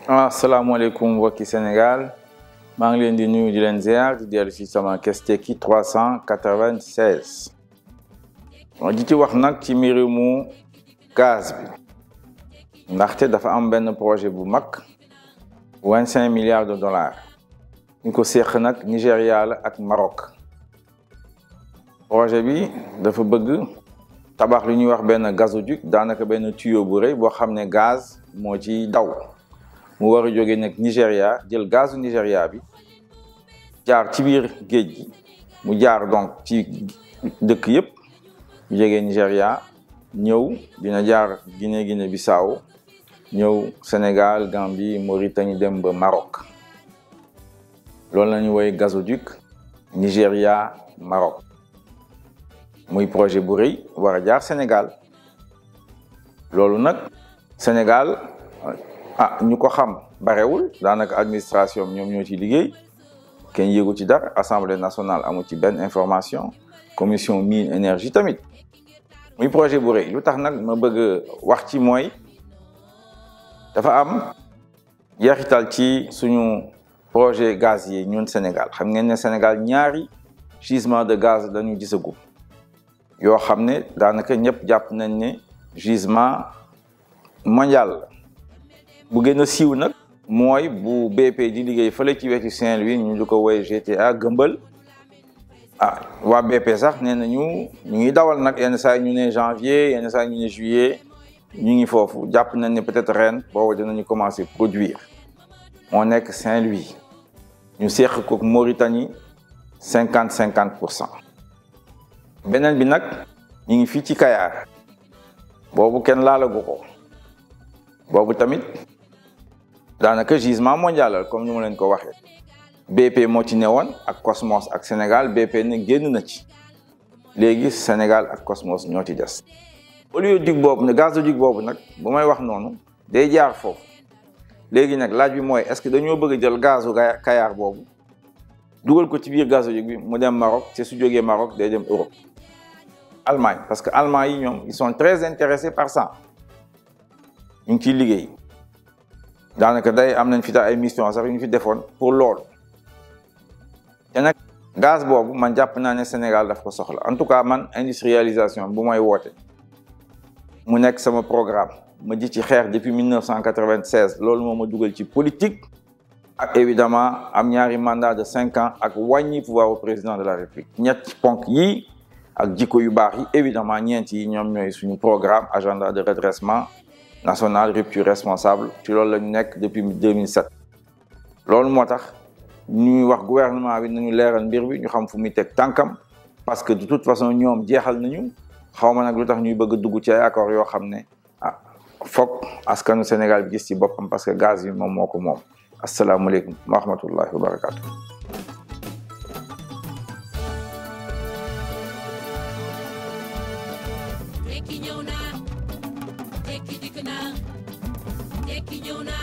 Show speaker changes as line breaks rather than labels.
asalaamaaleykum mbokki Sénégal maa ngi leen di nuyu di leen ziar di dellu si sama Kes Tekki 396 di ci wax nag ci mbirumu gaz bi ndaxte dafa am benn projet bu mag 25 milliards de dollars ñu ko séq nag Nigéria la ak Maroc. projet bi dafa bëgg tabax lu ñuy wax benn gazoduc daanaka benn tuyau bu rëy boo xam ne gaz moo ci daw mu war a jóge nag Nigéria jël gazu Nigéria bi jaar ci biir géej gi mu jaar donc ci dëkk yëpp bu jógee Nigéria ñëw dina jaar Guinée Bissau ñëw Sénégal Gambie Mauritanie dem ba Maroc loolu la ñu woy gazoduc Nigéria Maroc muy projet bu rëy war a jaar Sénégal loolu nag Sénégal ñu ko xam barewul daanaka administration ñoom ñoo ci liggéey kenn yéegu ci dara assemblée nationale amu ci benn information commission mine énergie tamit muy projet bu rëy lu tax nag ma bëgg wax ci mooy dafa am jeexital ci suñu projet gaz yi ñun Sénégal xam ngeen ne Sénégal ñaari gisement de gaz dañu gisagum yoo xam ne daanaka ñëpp jàpp nañ ne gisement mondial la bu gën a siiw nag mooy bu BP di liggéey fële ci wetu Saint-Louis ñu di ko woy GTA Gëmbël waa BP sax nee nañu ñu ngi dawal nag yenn saa yi ñu ne janvier yenn saa yi ñu ne juillet ñu ngi foofu jàpp nañ ne peut-être ren boobu dinañu commencer produire moo nekk Saint-Louis ñu seq ko Mauritanie 50-50%. beneen bi nag ñu ngi fii ci Kayar boobu kenn laalagu ko boobu tamit daanaka gisement mondial comme ni ma leen ko waxee BP moo ci newoon ak Cosmos ak Sénégal BP ne génn na ci léegi Sénégal ak Cosmos ñoo ci des. oléoduc boobu ne gazoduc boobu nag bu may wax noonu day jaar foofu léegi nag laaj bi mooy est-ce que dañoo bëgg a jël gazu Kayar boobu dugal ko ci biir gazoduc bi mu dem Maroc te su jógee Maroc day dem Europe. Allemagne parce que Allemand yi ñoom ils sont très intéressés par ça ñu ngi ciy liggéey daanaka day am nañ fi ay mission sax yu ñu fi defoon pour loolu te nag gaz boobu man jàpp naa ne Sénégal daf ko soxla en tout cas man industrialisation bu may woote mu nekk sama programme ma ji ci xeex depuis 1996 loolu moo ma dugal ci politique ak évidemment am ñaari mandat de 5 ans ak wàññi pouvoir au président de la République ñetti ponk yii ak jikko yu baax yi évidemment ñeent yi ñoom ñooy suñu programme agenda de redressement national rupture responsable ci loolu la ñu nekk depuis 2007. loolu moo tax ñuy wax gouvernement bi nañu leeral mbir bi ñu xam fu muy teg tànkam parce que de toute façon ñoom jeexal nañu xaw ma nag lu tax ñuy bëgg a dugg ci ay accord yoo xam ne foog askanu Sénégal bi gis ci boppam parce que gaz yi moom moo ko moom. asalaamaaleykum wa rahmatullahi wa barakatuh.
Tekki ñëw na tekki dikk na tekki ñëw na